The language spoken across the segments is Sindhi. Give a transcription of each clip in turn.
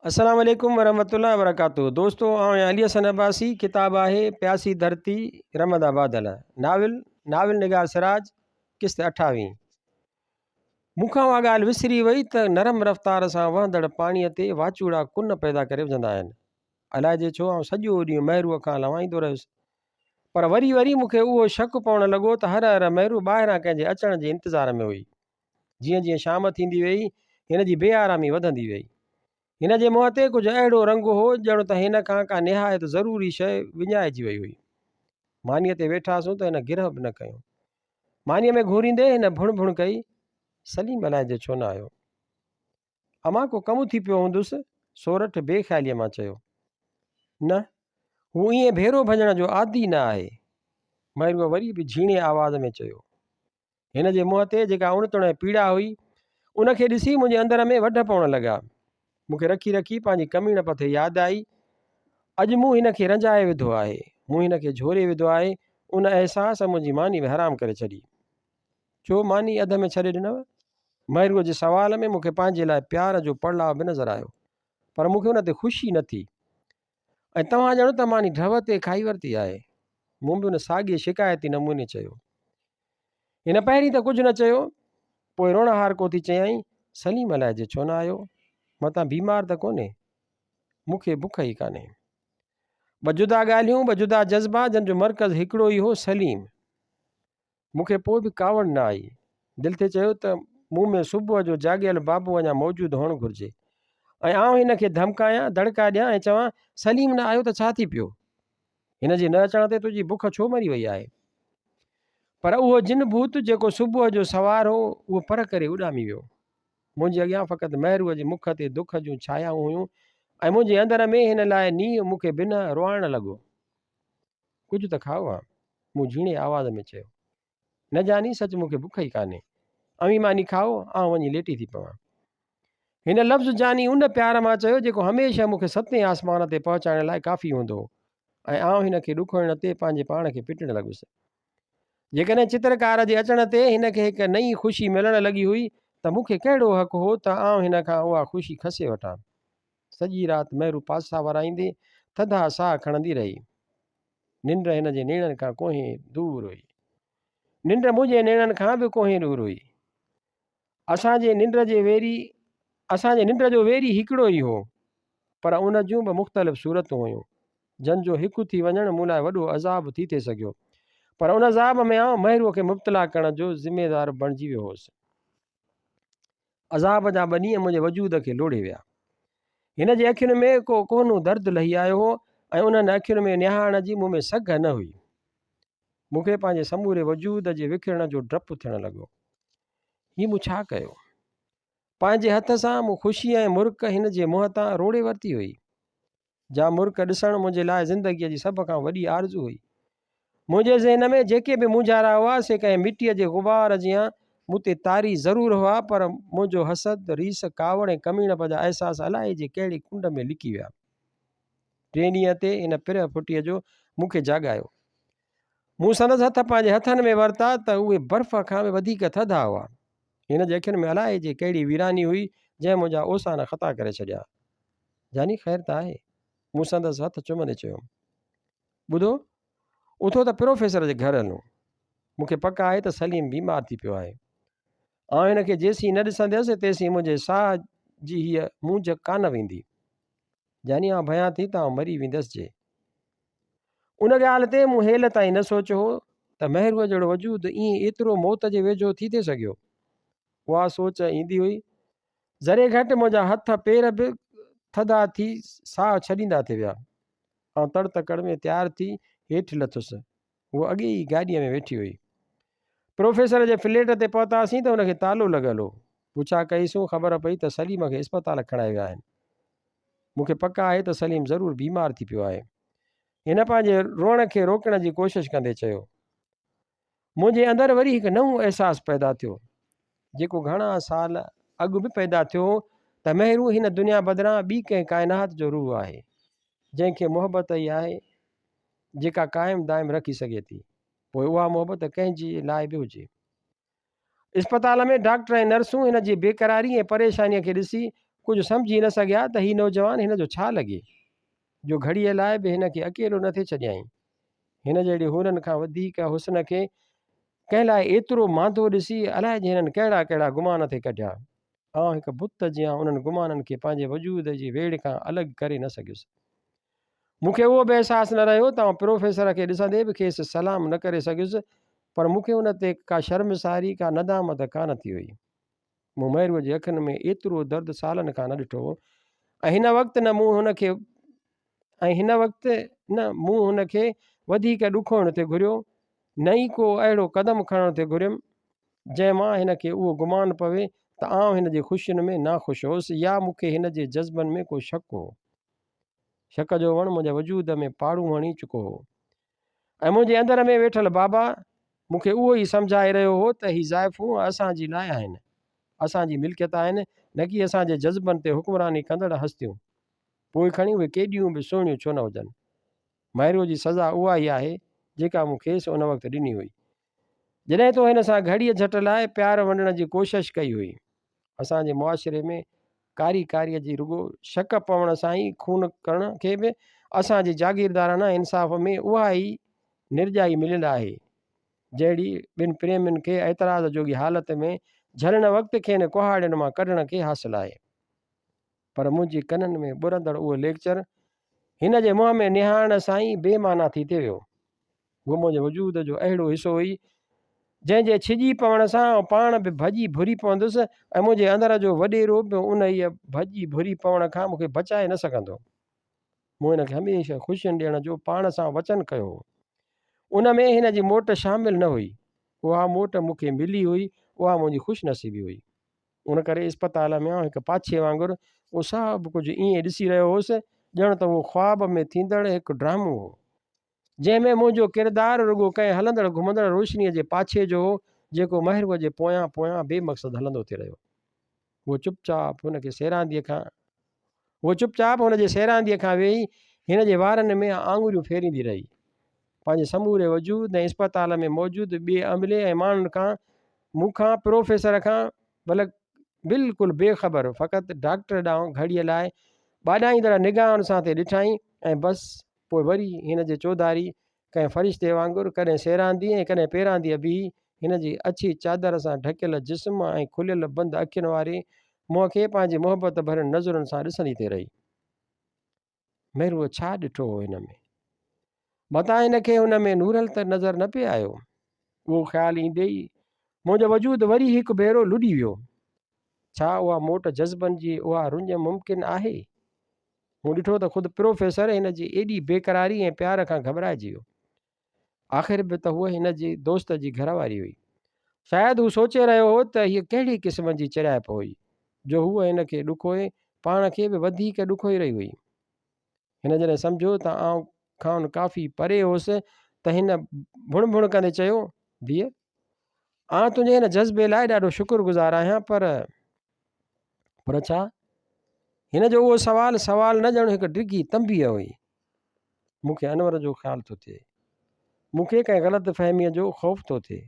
السلام عليڪم ورحمة الله وبرڪاته دوستو آئون آهيان علي حسن عباسي ڪتاب آهي پياسي ڌرتي رمدا بادل ناول ناول نگار سراج قسط اٺاويهين مون کان اها ڳالهه وسري وئي ته نرم رفتار سان وهندڙ پاڻيء تي واچوڙا ڪن پيدا ڪري وجهندا آهن الائجي ڇو آئون سڄو ڏينهن مهروء کان لوائيندو رهيس پر وري وري مون کي اهو شڪ پوڻ لڳو ته هر هر مهرو ٻاهران ڪنهن جي اچڻ جي انتظار ۾ هئي جيئن جيئن شام ٿيندي ويئي، هن جي بي آرامي وڌندي ويئي. هن جي منهن تي ڪجهه اهڙو رنگ هو، ڄڻ ته هن کان ڪا نهايت ضروري شيء وڃائجي وئي هئي. مانيء تي ويٺاسون ته هن گرهه به نه ڪيو. مانيء ۾ گهوريندي هن ڀڻ ڀڻ ڪئي، سليم الائجي ڇو نه آيو؟ امان ڪو ڪم ٿي پيو هوندس، سورٺ بي خياليء مان چيو. نه، هو ائين ڀيرو ڀڃڻ جو عادي نه آهي. مهروء وري به جهيڻي آواز ۾ چيو. هن جي منهن تي جيڪا اڻ تڻ ۽ پيڙا هئي، ان کي ڏسي منهنجي اندر ۾ وڍ پوڻ لڳا. مون کي رکي رکي پنهنجي ڪميڻپ تي ياد آئي. اڄ مون هن کي رنجائي وڌو آهي. مون هن کي جهوري وڌو آهي. ان احساس منهنجي ماني به حرام ڪري ڇڏي. ڇو ماني اڌ ۾ ڇڏي ڏنو؟ مهروء جي سوال ۾ مون کي پنهنجي لاء پيار جو پڙلاء به نظر آيو. پر مون کي ان تي خوشي نه ٿي. ۽ توهان ڄڻ ته ماني ڍؤ تي کائي ورتي آهي. مون به ان ساڳئي شڪايتي نموني چيو. هن پهرين ته ڪجهه نه چيو، پوء روئڻهارڪو ٿي چيائين، سليم الائجي ڇو نه آيو؟ متان بيمار ته ڪونهي؟ مون کي بک ئي ڪانهي. ٻه جدا ڳالهيون، ٻه جدا جذبا، جن جو مرڪز هڪڙو ئي هو، سليم. مون کي پوء به ڪاوڙ نه آئي. دل ٿي چيو ته مون ۾ صبح جو جاڳيل بابو اڃا موجود هئڻ گهرجي ۽ آئون هن کي ڌمڪايان، دڙڪا ڏيان ۽ چوان، سليم نه آيو ته ڇا ٿي پيو؟ هن جي نه اچڻ تي تنهنجي بک ڇو مري وئي آهي؟ پر اهو جن ڀوت جيڪو صبح جو سوار هو، اهو پر ڪري اڏامي ويو. منهنجي اڳيان فقط مهروء جي مک تي دک جون ڇايائون هيون ۽ منهنجي اندر ۾ هن لاء نينهن مون کي بنهه روئارڻ لڳو. ڪجهه ته کائو ها. مون جهيڻي آواز ۾ چيو. نه جاني، سچ مون کي بک ئي ڪانهي. اوهين ماني کائو، آئون وڃي ليٽي ٿي پوان. هن لفظ جاني ان پيار مان چيو جيڪو هميشه مون کي ستين آسمان تي پهچائڻ لاء ڪافي هوندو هو ۽ آئون هن کي ڏکوئڻ تي پنهنجي پاڻ کي پٽڻ لڳس. جيڪڏهن چترڪار جي اچڻ تي هن کي هڪ نئين خوشي ملڻ لڳي هئي ته مون کي ڪهڙو حق هو ته آئون هن کان اها خوشي کسي وٺان. سڄي رات مهرو پاسا ورائيندي ٿڌا ساهه کڻندي رهي. ننڊ هن جي نيڻن کان ڪوهين دور هئي. ننڊ منهنجي نيڻن کان به ڪوهين ڏور هئي. اسان جي ننڊ جي ويري اسان جي ننڊ جو ويري هڪڙو ئي هو، پر ان جون به مختلف صورتون هيون، جن جو هڪ ٿي وڃڻ مون لاء وڏو عذاب ٿي ٿي سگهيو. پر ان عذاب ۾ آئون مهروء کي مبتلا ڪرڻ جو ذميوار بڻجي ويو هوس. عذاب جا ٻه ڏينهن منهنجي وجود کي لوڙهي ويا. هن جي اکين ۾ ڪو ڪوهنو درد لهي آيو هو ۽ انهن اکين ۾ نهارڻ جي مون ۾ سگهه نه هئي. مون کي پنهنجي سموري وجود جي وکرڻ جو ڊپ ٿيڻ لڳو. هي مون ڇا ڪيو؟ پنهنجي هٿ سان مون خوشي ۽ مرڪ هن جي منهن تان روڙي ورتي هئي. جا مرڪ ڏسڻ منهنجي لاء زندگيء جي سڀ کان وڏي آرزو هئي. منهنجي ذهن ۾ جيڪي به مونجهارا هئا، سي ڪنهن مٽيء جي غبار جيان مون تي طاري ضرور هئا، پر منهنجو حسد، ريس، ڪاوڙ ۽ ڪميڻپ جا احساس الائي جي ڪهڙي ڪنڊ ۾ لڪي ويا. ٽئين ڏينهن تي هن پرهه ڦٽيء جو مون کي جاڳايو. مون سندس هٿ پنهنجي هٿن ۾ ورتا ته اهي برف کان به وڌيڪ ٿڌا هئا. هن جي اکين ۾ الائي جي ڪهڙي ويراني هئي، جنهن منهنجا اوسان خطا ڪري ڇڏيا. جاني خير ته آهي؟ مون سندس هٿ چمندي چيو. ٻڌو، اٿو ته پروفيسر جي گهر هلون. مون کي پڪ آهي ته سليم بيمار ٿي پيو آهي. آئون هن کي جيسين نه ڏسنديس، تيسين منهنجي ساهه جي هيء مونجهه ڪانه ويندي. جاني آئون ڀانيان ٿي ته آئون مري ويندس جي. ان ڳالهه تي مون هيل تائين نه سوچيو هو ته مهروء جهڙو وجود ائين ايترو موت جي ويجهو ٿي ٿي سگهيو. اها سوچ ايندي هئي. ذري گهٽ منهنجا هٿ پير به ٿڌا ٿي ساهه ڇڏيندا ٿي ويا. آئون تڙ تڪڙ ۾ تيار ٿي هيٺ لٿس. هوء اڳي ئي گاڏيء ۾ ويٺي هئي. پروفيسر جي فليٽ تي پهتاسين ته ان کي تالو لڳل هو. پڇا ڪئيسون، خبر پئي ته سليم کي اسپتال کڻائي ويا آهن. مون کي پڪ آهي ته سليم ضرور بيمار ٿي پيو آهي. هن پنهنجي روئڻ کي روڪڻ جي ڪوشش ڪندي چيو. منهنجي اندر وري هڪ نئون احساس پيدا ٿيو، جيڪو گهڻا سال اڳ به پيدا ٿيو هو ته مهرو هن دنيا بدران ٻي ڪنهن ڪائنات جو روح آهي، جنهن کي محبت ئي آهي، جيڪا قائم دائم رکي سگهي ٿي، پوء اها محبت ڪنهن جي لاء به هجي. اسپتال ۾ ڊاڪٽر ۽ نرسون هن جي بيقراري ۽ پريشانيء کي ڏسي ڪجهه سمجهي نه سگهيا ته هي نوجوان هن جو ڇا لڳي، جو گهڙيء لاء به هن کي اڪيلو نه ٿي ڇڏيائين. هن جهڙي حورن کان وڌيڪ حسن کي ڪنهن لاء ايترو ماندو ڏسي الائجي هنن ڪهڙا ڪهڙا گمان ٿي ڪڍيا. آئون هڪ بت جيان انهن گمانن کي پنهنجي وجود جي ويڙهه کان الڳ ڪري نه سگهيس. مون کي اهو به احساس نه رهيو ته آئون پروفيسر کي ڏسندي به کيس سلام نه ڪري سگهيس، پر مون کي ان تي ڪا شرمساري، ڪا ندامت ڪانه ٿي هئي. مون مهروء جي اکين ۾ ايترو درد سالن کان نه ڏٺو هو ۽ هن وقت نه مون هن کي ۽ هن وقت نه مون هن کي وڌيڪ ڏکوئڻ ٿي گهريو، نه ئي ڪو اهڙو قدم کڻڻ ٿي گهريم، جنهن مان هن کي اهو گمان پوي ته آئون هن جي خوشين ۾ ناخوش هوس يا مون کي هن جي جذبن ۾ ڪو شڪ هو. شڪ جو وڻ منهنجي وجود ۾ پاڙون هڻي چڪو هو ۽ منهنجي اندر ۾ ويٺل بابا مون کي اهو ئي سمجهائي رهيو هو ته هي زائفون اسان جي لاء آهن، اسان جي ملڪيت آهن، نه ڪي اسان جي جذبن تي حڪمراني ڪندڙ هستيون. پوء کڻي اهي ڪيڏيون به سهڻيون ڇو نه هجن. مهروء جي سزا اها ئي آهي، جيڪا مون کيس ان وقت ڏني هئي، جڏهن تو هن سان گهڙيء جهٽ لاء پيار ونڊڻ جي ڪوشش ڪئي هئي. اسان جي معاشري ۾ ڪاري ڪاريء جي رڳو شڪ پوڻ سان ئي خون ڪرڻ کي به اسان جي جاگيردارانه انصاف ۾ اها ئي نرڄائي مليل آهي، جهڙي ٻن پريمين کي اعتراض جوڳي حالت ۾ جهلڻ وقت کين ڪهاڙين مان ڪڍڻ کي حاصل آهي. پر منهنجي ڪنن ۾ ٻرندڙ اهو ليڪچر هن جي منهن ۾ نهارڻ سان ئي بي معنيٰ ٿي ٿي ويو. هوء منهنجي وجود جو اهڙو حصو هئي، جنهن جي ڇڄي پوڻ سان آئون پاڻ به ڀڄي ڀري پوندس ۽ منهنجي اندر جو وڏيرو به انهيء ڀڄي ڀري پوڻ کان مون کي بچائي نه سگهندو. مون هن کي هميشه خوشين ڏيڻ جو پاڻ سان وچن ڪيو هو. ان ۾ هن جي موٽ شامل نه هئي. اها موٽ مون کي ملي هئي، اها منهنجي خوش نصيبي هئي. ان ڪري اسپتال ۾ آئون هڪ پاڇي وانگر اهو سڀ ڪجهه ائين ڏسي رهيو هوس، ڄڻ ته اهو خواب ۾ ٿيندڙ هڪ ڊرامو هو. جنهن ۾ منهنجو ڪردار رڳو ڪنهن هلندڙ گهمندڙ روشنيء جي پاڇي جو هو، جيڪو مهروء جي پويان پويان بي مقصد هلندو ٿي رهيو. هوء چپ چاپ هن کي سيرانديء کان هوء چپ چاپ هن جي سيرانديء کان ويهي هن جي وارن ۾ آڱريون ڦيريندي رهي. پنهنجي سموري وجود ۽ اسپتال ۾ موجود ٻئي عملي ۽ ماڻهن کان، مون کان، پروفيسر کان، بلڪ بلڪل بي خبر فقط ڊاڪٽر ڏانهن گهڙيء لاء ٻاڏائيندڙ نگاهن سان ٿي ڏٺائين ۽ بس پوء وري هن جي چوڌاري ڪنهن فرشتي وانگر ڪڏهن سيراندي ۽ ڪڏهن پيرانديء بيهي هن جي اڇي چادر سان ڍڪيل جسم ۽ کليل بند اکين واري منهن کي پنهنجي محبت ڀرين نظرن سان ڏسندي ٿي رهي. مهروء ڇا ڏٺو هو هن ۾؟ متان هن کي هن ۾ نورل ته نظر نه پئي آيو. اهو خيال ايندي ئي منهنجو وجود وري هڪ ڀيرو لڏي ويو. ڇا اها موٽ جذبن جي اها رڃ ممڪن آهي؟ مون ڏٺو ته خود پروفيسر هن جي ايڏي بيقراري ۽ پيار کان گهٻرائجي ويو. آخر به ته هوء هن جي دوست جي گهر واري هئي. شايد هو سوچي رهيو هو ته هيء ڪهڙي قسم جي چريائپ هئي، جو هوء هن کي ڏکوئي پاڻ کي به وڌيڪ ڏکوئي رهي هئي. هن جڏهن سمجهيو ته آئون کانئن ڪافي پري هوس ته هن ڀڻ ڀڻ ڪندي چيو، ڌيء! آئون تنهنجي هن جذبي لاء ڏاڍو شڪر گذار آهيان پر. پر ڇا؟ هن جو اهو سوال سوال نه ڄڻ هڪ ڊگهي تنبيهه هئي. مون کي انور جو خيال ٿو ٿئي. مون کي ڪنهن غلط فهميء جو خوف ٿو ٿئي.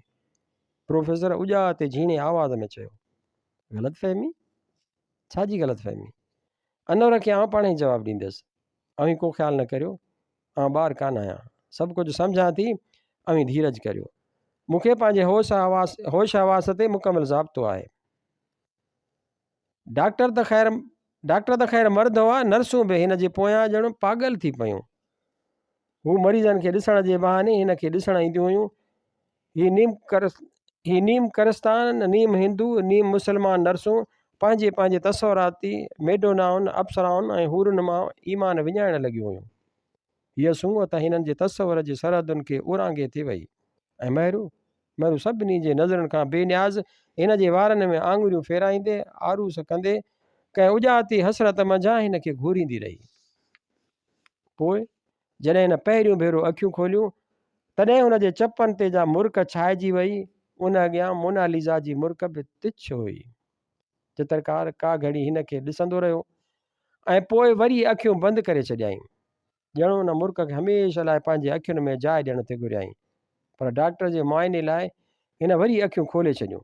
پروفيسر اجاء تي جهيڻي آواز ۾ چيو. غلط فهمي؟ ڇا جي غلط فهمي؟ انور کي آئون پاڻهي جواب ڏيندس. اوهين ڪو خيال نه ڪريو. آئون ٻار ڪانه آهيان. سڀ ڪجهه سمجهان ٿي. اوهين ڌيرج ڪريو. مون کي پنهنجي هوش حواس هوش حواس تي مڪمل ضابطو آهي. ڊاڪٽر ته خير ڊاڪٽر ته خير مرد هئا، نرسون به هن جي پويان ڄڻ پاڳل ٿي پيون. هو مريضن کي ڏسڻ جي بهاني هن کي ڏسڻ اينديون هيون. هي نيم هي نيم ڪرستان، نيم هندو، نيم مسلمان نرسون پنهنجي پنهنجي تصوراتي ميڊونائن، اپسرائن ۽ حورن مان ايمان وڃائڻ لڳيون هيون. هيء سونهن ته هنن جي تصور جي سرحدن کي اورانگهي ٿي وئي ۽ مهرو، مهرو سڀني جي نظرن کان بي نياز هن جي وارن ۾ آڱريون ڦيرائيندي، آروس ڪندي، ڪنهن اجاتي حسرت منجهان هن کي گهوريندي رهي. پوء جڏهن هن پهريون ڀيرو اکيون کوليون، تڏهن هن جي چپن تي جا مرڪ ڇائجي وئي، ان اڳيان موناليزا جي مرڪ به تڇ هئي. چترڪار ڪا گهڙي هن کي ڏسندو رهيو ۽ پوء وري اکيون بند ڪري ڇڏيائين. ڄڻ ان مرڪ کي هميشه لاء پنهنجي اکين ۾ جاء ڏيڻ ٿي گهريائين. پر ڊاڪٽر جي معائني لاء هن وري اکيون کولي ڇڏيون.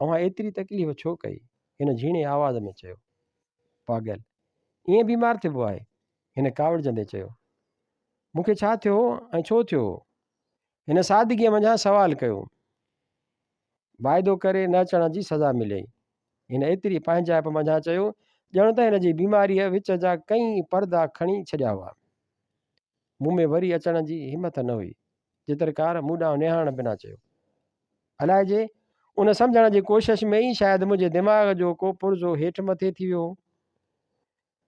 اوهان ايتري تڪليف ڇو ڪئي؟ هن جهيڻي آواز ۾ چيو. پاڳل! ائين بيمار ٿبو آهي؟ هن ڪاوڙجندي چيو. مون کي ڇا ٿيو هو ۽ ڇو ٿيو هو؟ هن سادگيء منجهان سوال ڪيو. واعدو ڪري نه اچڻ جي سزا مليئي. هن ايتري پنهنجائپ منجهان چيو، ڄڻ ته هن جي بيماريء وچ جا ڪئين پردا کڻي ڇڏيا هئا. مون ۾ وري اچڻ جي همٿ نه هئي. چترڪار مون ڏانهن نهارڻ بنا چيو. الائجي ان سمجهڻ جي ڪوشش ۾ ئي شايد منهنجي دماغ جو ڪو پرزو هيٺ مٿي ٿي ويو هو.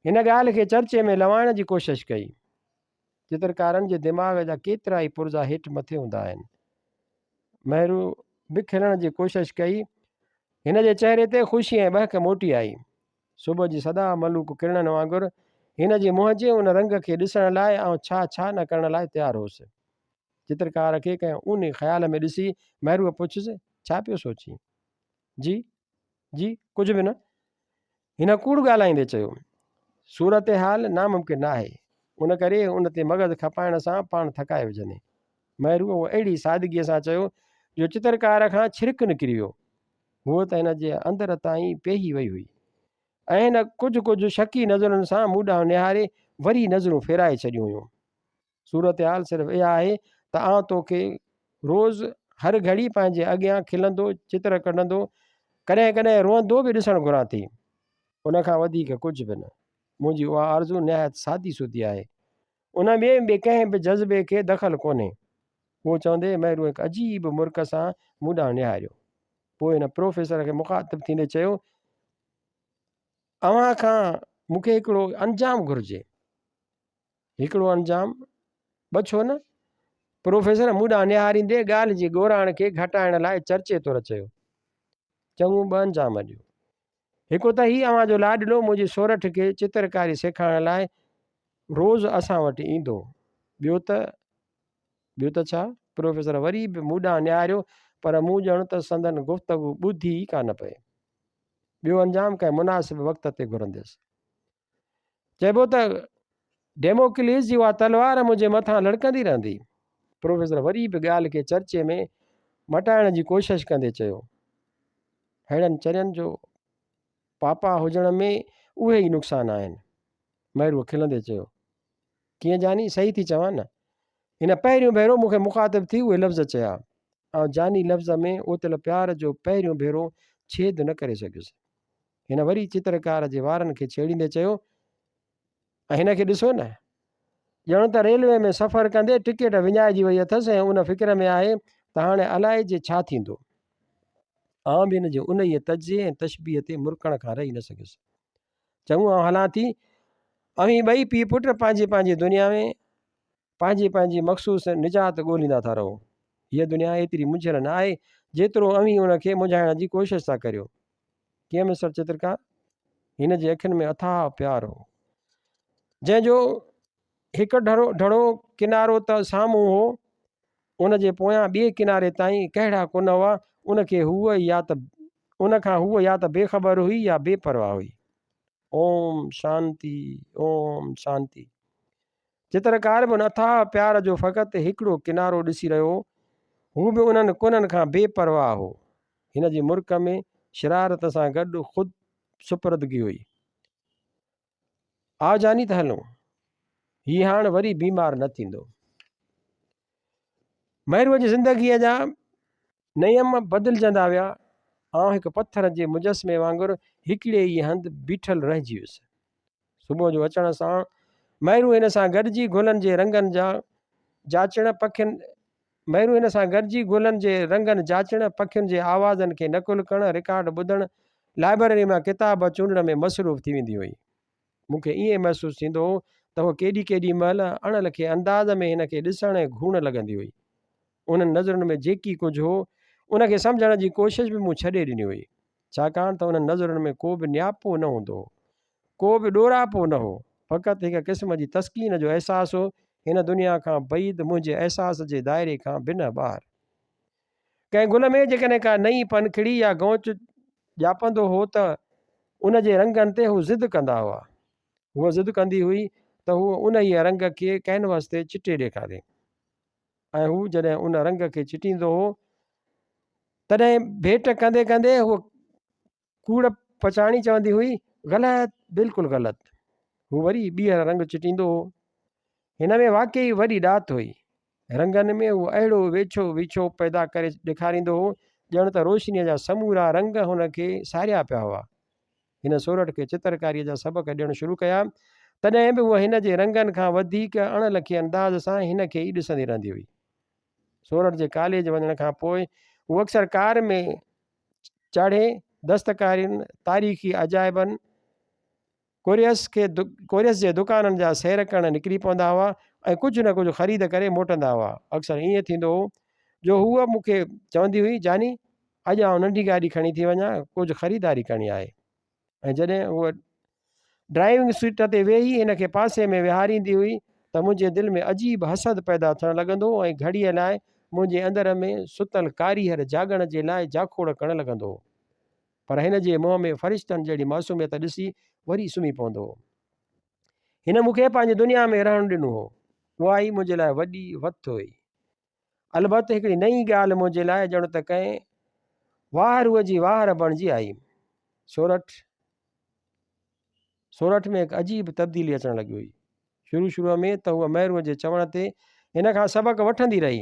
هن ڳالهه کي چرچي ۾ لوائڻ جي ڪوشش ڪئي. چترڪارن جي دماغ جا ڪيترائي پرزا هيٺ مٿي هوندا آهن. مهرو به کلڻ جي ڪوشش ڪئي. هن جي چهري تي خوشي ۽ ٻهڪ موٽي آئي. صبح جي سدا ملوڪ ڪرڻن وانگر هن جي منهن جي ان رنگ کي ڏسڻ لاء آئون ڇا ڇا نه ڪرڻ لاء تيار هوس. چترڪار کي ڪنهن اونهي خيال ۾ ڏسي مهروء پڇيس، ڇا پيو سوچين؟ جي، جي، ڪجهه به نه. هن ڪوڙ ڳالهائيندي چيو. صورتحال ناممڪن نه آهي، ان ڪري ان تي مغز کپائڻ سان پاڻ ٿڪائي وجهندين. مهروء اهو اهڙي سادگيء سان چيو جو چترڪار کان ڇرڪ نڪري ويو. هوء ته هن جي اندر تائين پيهي وئي هئي ۽ هن ڪجهه ڪجهه شڪي نظرن سان مون ڏانهن نهاري وري نظرون ڦيرائي ڇڏيون هيون. صورتحال صرف اها آهي ته آئون توکي روز هر گهڙي پنهنجي اڳيان کلندو، چتر ڪڍندو، ڪڏهن ڪڏهن روئندو به ڏسڻ گهران ٿي. ان کان وڌيڪ ڪجهه به نه. منهنجي اها آرزو نهايت سادي سودي آهي. ان ۾ ٻئي ڪنهن به جذبي کي دخل ڪونهي. اهو چوندي مهرو هڪ عجيب مرڪ سان مون ڏانهن نهاريو. پوء هن پروفيسر کي مخاطب ٿيندي چيو، اوهان کان مون کي هڪڙو انجام گهرجي. هڪڙو انجام، ٻه ڇو نه؟ پروفيسر مون ڏانهن نهاريندي ڳالهه جي ڳوراڻ کي گهٽائڻ لاء چرچي طور چيو. چڱو ٻه انجام ڏيو. هڪ ته هي اوهان جو لاڏلو منهنجي سورٺ کي چترڪاري سيکارڻ لاء روز اسان وٽ ايندو. ٻيو ته ٻيو ته ڇا؟ پروفيسر وري به مون ڏانهن نهاريو پر مون ڄڻ ته سندن گفتگو ٻڌي ئي ڪانه پئي. ٻيو انجام ڪنهن مناسب وقت تي گهرنديس. چئبو ته ڊيموڪليز جي اها تلوار منهنجي مٿان لڙڪندي رهندي. پروفيسر وري به ڳالهه کي چرچي ۾ مٽائڻ جي ڪوشش ڪندي چيو. ههڙن چرين جو پاپا هجڻ ۾ اهي ئي نقصان آهن. مهروء کلندي چيو. ڪيئن جاني، صحيح ٿي چوان نه؟ هن پهريون ڀيرو مون کي مخاطب ٿي اهي لفظ چيا. آئون جاني لفظ ۾ اوتيل پيار جو پهريون ڀيرو ڇيد نه ڪري سگهيس. هن وري چترڪار جي وارن کي ڇيڙيندي چيو، ۽ هن کي ڏسو نه، ڄڻ ته ريلوي ۾ سفر ڪندي ٽڪيٽ وڃائجي وئي اٿس ۽ ان فڪر ۾ آهي ته هاڻي الائجي ڇا ٿيندو. آئون به هن جي انهيء تجزيي ۽ تشبيهه تي مرڪڻ کان رهي نه سگهيس. چڱو آئون هلان ٿي. اوهين ٻئي پيء پٽ پنهنجي پنهنجي دنيا ۾. پنهنجي پنهنجي مخصوص نجات ڳوليندا ٿا رهو. هيء دنيا ايتري منجهيل نه آهي، جيترو اوهين ان کي منجهائڻ جي ڪوشش ٿا ڪريو. ڪيئن مسٽر چترڪار؟ هن جي اکين ۾ اٿاهه پيار هو، جنهن جو هڪ ڍڙو ڪنارو ته سامهون هو، ان جي پويان ٻئي ڪناري تائين ڪهڙا ڪونه هئا، ان کي هوء يا ته ان کان هوء يا ته بي خبر هئي يا بي پرواهه هئي. اوم شانتي، اوم شانتي. چترڪار به ان اٿاهه پيار جو فقط هڪڙو ڪنارو ڏسي رهيو هو. هو به انهن ڪنن کان بي پرواهه هو. هن جي مرڪ ۾ شرارت سان گڏ خود سپردگي هئي. آء جاني ته هلون. هي هاڻ وري بيمار نه ٿيندو. مهروء جي زندگيء جا نيم بدلجندا ويا. آئون هڪ پٿر جي مجسمي وانگر هڪڙي ئي هنڌ بيٺل رهجي ويس. صبح جو اچڻ سان مهرو هن سان گڏجي گلن جي رنگن جا جاچڻ پکين مهرو هن سان گڏجي گلن جي رنگن جاچڻ، پکين جي آوازن کي نقل ڪرڻ، رڪارڊ ٻڌڻ، لائبرري مان ڪتاب چونڊڻ ۾ مصروف ٿي ويندي هئي. مون کي ائين محسوس ٿيندو هو ته هوء ڪيڏي ڪيڏي مهل اڻ لکي انداز ۾ هن کي ڏسڻ ۽ گهورڻ لڳندي هئي. انهن نظرن ۾ جيڪي ڪجهه هو، ان کي سمجهڻ جي ڪوشش به مون ڇڏي ڏني هئي، ڇاڪاڻ ته انهن نظرن ۾ ڪو به نياپو نه هوندو هو، ڪو به ڏوراپو نه هو، فقط هڪ قسم جي تسڪين جو احساس هو، هن دنيا کان بعيد منهنجي احساس جي دائري کان بنهه ٻاهر. ڪنهن گل ۾ جيڪڏهن ڪا نئين پنکڙي يا گونچ ڄاپندو هو ته ان جي رنگن تي هو ضد ڪندا هئا. هوء ضد ڪندي هئي ته هوء انهيء رنگ کي ڪئنواس تي چٽي ڏيکاري. ۽ هو جڏهن ان رنگ کي چٽيندو هو، تڏهن ڀيٽ ڪندي ڪندي هوء ڪوڙ پچاڻي چوندي هئي، غلط! بلڪل غلط. هو وري ٻيهر رنگ چٽيندو هو. هن ۾ واقعي وڏي ڏات هئي. رنگن ۾ هو اهڙو ويڇو ويڇو پيدا ڪري ڏيکاريندو هو، ڄڻ ته روشنيء جا سمورا رنگ هن کي ساريا پيا هئا. هن سورٺ کي چترڪاريء جا سبق ڏيڻ شروع ڪيا، تڏهن به هوء هن جي رنگن کان وڌيڪ اڻ لکي انداز سان هن کي ئي ڏسندي رهندي هئي. سورٺ جي ڪاليج وڃڻ کان پوء هو اڪثر ڪار ۾ چاڙهي دستڪارين، تاريخي عجائبن، ڪوريس کي ڪوريس جي دڪانن جا سير ڪرڻ نڪري پوندا هئا ۽ ڪجهه نه ڪجهه خريد ڪري موٽندا هئا. اڪثر ائين ٿيندو هو جو هوء مون کي چوندي هئي، جاني! اڄ آئون ننڍي گاڏي کڻي ٿي وڃان، ڪجهه خريداري ڪرڻي آهي. ۽ جڏهن هوء ڊرائيونگ سيٽ تي ويهي هن کي پاسي ۾ ويهاريندي هئي ته منهنجي دل ۾ عجيب حسد پيدا ٿيڻ لڳندو هو ۽ گهڙيء لاء منهنجي اندر ۾ ستل ڪاريهر جاڳڻ جي لاء جاکوڙ ڪرڻ لڳندو هو. پر هن جي منهن ۾ فرشتن جهڙي معصوميت ڏسي وري سمهي پوندو هو. هن مون کي پنهنجي دنيا ۾ رهڻ ڏنو هو. اها ئي منهنجي لاء وڏي وٿ هئي. البت هڪڙي نئين ڳالهه منهنجي لاء ڄڻ ته ڪنهن واهروء جي واهر بڻجي آئي. سورٺ سورٺ ۾ هڪ عجيب تبديلي اچڻ لڳي هئي. شروع شروع ۾ ته هوء مهروء جي چوڻ تي هن کان سبق وٺندي رهي،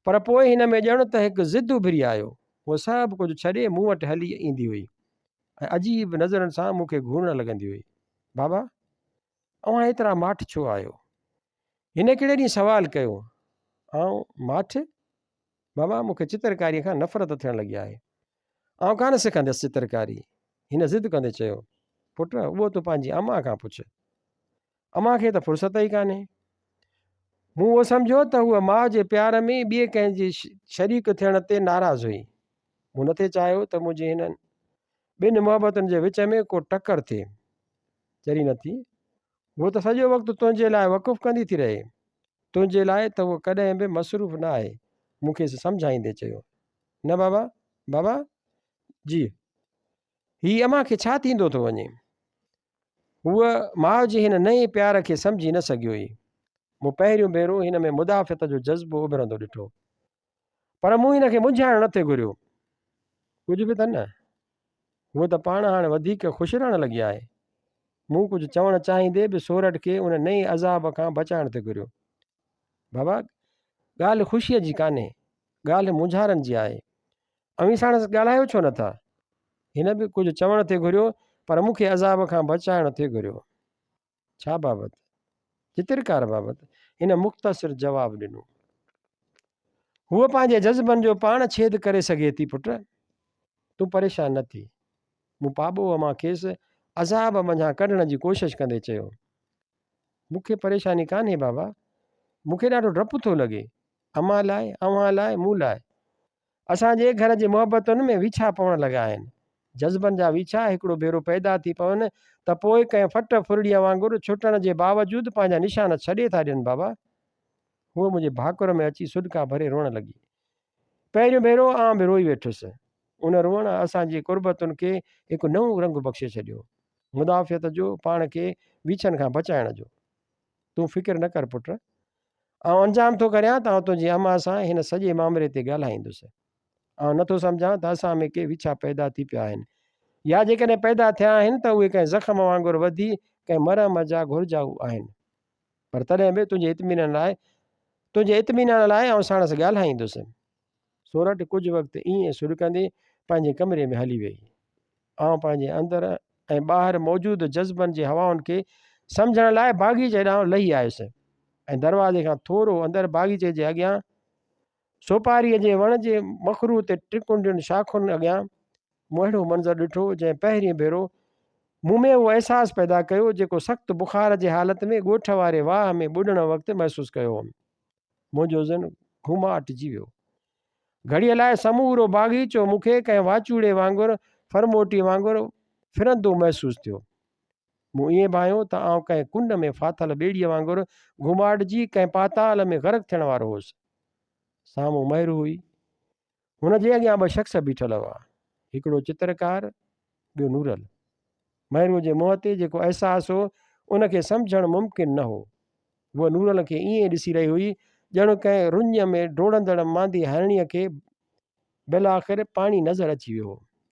پر پوء هن ۾ ڄڻ ته هڪ ضد اڀري آيو. هوء سڀ ڪجهه ڇڏي مون وٽ هلي ايندي هئي ۽ عجيب نظرن سان مون کي گهورڻ لڳندي هئي. بابا! اوهان ايترا ماٺ ڇو آهيو؟ هن هڪڙي ڏينهن سوال ڪيو. آئون ماٺ؟ بابا! مون کي چترڪاريء کان نفرت ٿيڻ لڳي آهي. آئون ڪانه سکنديس چترڪاري. هن ضد ڪندي چيو. پٽ! اهو تون پنهنجي امان کان پڇ. امان کي ته فرصت ئي ڪانهي. مون اهو سمجهيو ته هوء ماء جي پيار ۾ ٻئي ڪنهن جي شريڪ ٿيڻ تي ناراض هئي. مون نٿي چاهيو ته منهنجي هنن ٻن محبتن جي وچ ۾ ڪو ٽڪر ٿئي. چري نه ٿي. هوء ته سڄو وقت تنهنجي لاء وقف ڪندي ٿي رهي. تنهنجي لاء ته هوء ڪڏهن به مصروف نه آهي. مون کيس سمجهائيندي چيو. نه بابا! بابا! جي! هي امان کي ڇا ٿيندو ٿو وڃي؟ هوء ماء جي هن نئين پيار کي سمجهي نه سگهيو هئي. مون پهريون ڀيرو هن ۾ مدافعت جو جذبو اڀرندو ڏٺو. پر مون هن کي منجهائڻ نه ٿي گهريو. ڪجهه به ته نه. هوء ته پاڻ هاڻ وڌيڪ خوش رهڻ لڳي آهي. مون ڪجهه چوڻ چاهيندي به سورٺ کي ان نئين عذاب کان بچائڻ ٿي گهريو. بابا، ڳالهه خوشيء جي ڪانهي، ڳالهه مونجهارن جي آهي. اوهين ساڻس ڳالهايو ڇو نٿا؟ هن به ڪجهه چوڻ ٿي گهريو، پر مون کي عذاب کان بچائڻ ٿي گهريو. ڇا بابت؟ چترڪار بابت. هن مختصر جواب ڏنو. هوء پنهنجي جذبن جو پاڻ ڇيد ڪري سگهي ٿي پٽ. تون پريشان نه ٿي. مون پاٻوهه مان کيس عذاب منجهان ڪڍڻ جي ڪوشش ڪندي چيو. مون کي پريشاني ڪانهي بابا. مون کي ڏاڍو ڊپ ٿو لڳي. امان لاء، اوهان لاء، مون لاء. اسان جي گهر جي محبتن ۾ ويڇا پوڻ لڳا آهن. جذبن جا ويڇا هڪڙو ڀيرو پيدا ٿي پون ته پوء ڪنهن ڦٽ ڦرڙيء وانگر ڇٽڻ جي باوجود پنهنجا نشان ڇڏي ٿا ڏين بابا! هوء منهنجي ڀاڪر ۾ اچي سڏڪا ڀري روئڻ لڳي. پهريون ڀيرو آئون به روئي ويٺس. ان روئڻ اسان جي قربتن کي هڪ نئون رنگ بخشي ڇڏيو. مدافعت جو، پاڻ کي ويڇن کان بچائڻ جو. تون فڪر نه ڪر پٽ. آئون انجام ٿو ڪريان ته آئون تنهنجي امان سان هن سڄي مامري تي ڳالهائيندس. آئون نٿو سمجهان ته اسان ۾ ڪي ويڇا پيدا ٿي پيا آهن يا جيڪڏهن پيدا ٿيا آهن ته اهي ڪنهن زخم وانگر وڌي ڪنهن مرهم جا گهرجائو آهن. پر تڏهن به تنهنجي اطمينان لاء تنهنجي اطمينان لاء آئون ساڻس ڳالهائيندس. سورٺ ڪجهه وقت ائين سڏڪندي پنهنجي ڪمري ۾ هلي ويئي. آئون پنهنجي اندر ۽ ٻاهر موجود جذبن جي هوائن کي سمجهڻ لاء باغيچي ڏانهن لهي آيس ۽ دروازي کان ٿورو اندر باغيچي جي اڳيان سوپاريء جي وڻ جي مخروطي ٽڪنڊين شاخن اڳيان مون اهڙو منظر ڏٺو جنهن پهرين ڀيرو مون ۾ اهو احساس پيدا ڪيو جيڪو سخت بخار جي حالت ۾ ڳوٺ واري واهه ۾ ٻڏڻ وقت محسوس ڪيو هئم. منهنجو ذهن گهوماٽجي ويو. گهڙيء لاء سمورو باغيچو مون کي ڪنهن واچوڙي وانگر، ڦرموٽي وانگر ڦرندو محسوس ٿيو. مون ائين ڀانيو ته آئون ڪنهن ڪنڊ ۾ ڦاٿل ٻيڙيء وانگر گهوماٽجي ڪنهن پاتال ۾ غرق ٿيڻ وارو هوس. سامهون مهرو هئي. هن جي اڳيان ٻه شخص بيٺل هئا. هڪڙو چترڪار، ٻيو نورل. مهروء جي منهن تي جيڪو احساس هو، ان کي سمجهڻ ممڪن نه هو. هوء نورل کي ائين ڏسي رهي هئي، ڄڻ ڪنهن رڃ ۾ ڊوڙندڙ ماندي هرڻيء کي بالاخر پاڻي نظر اچي ويو هو.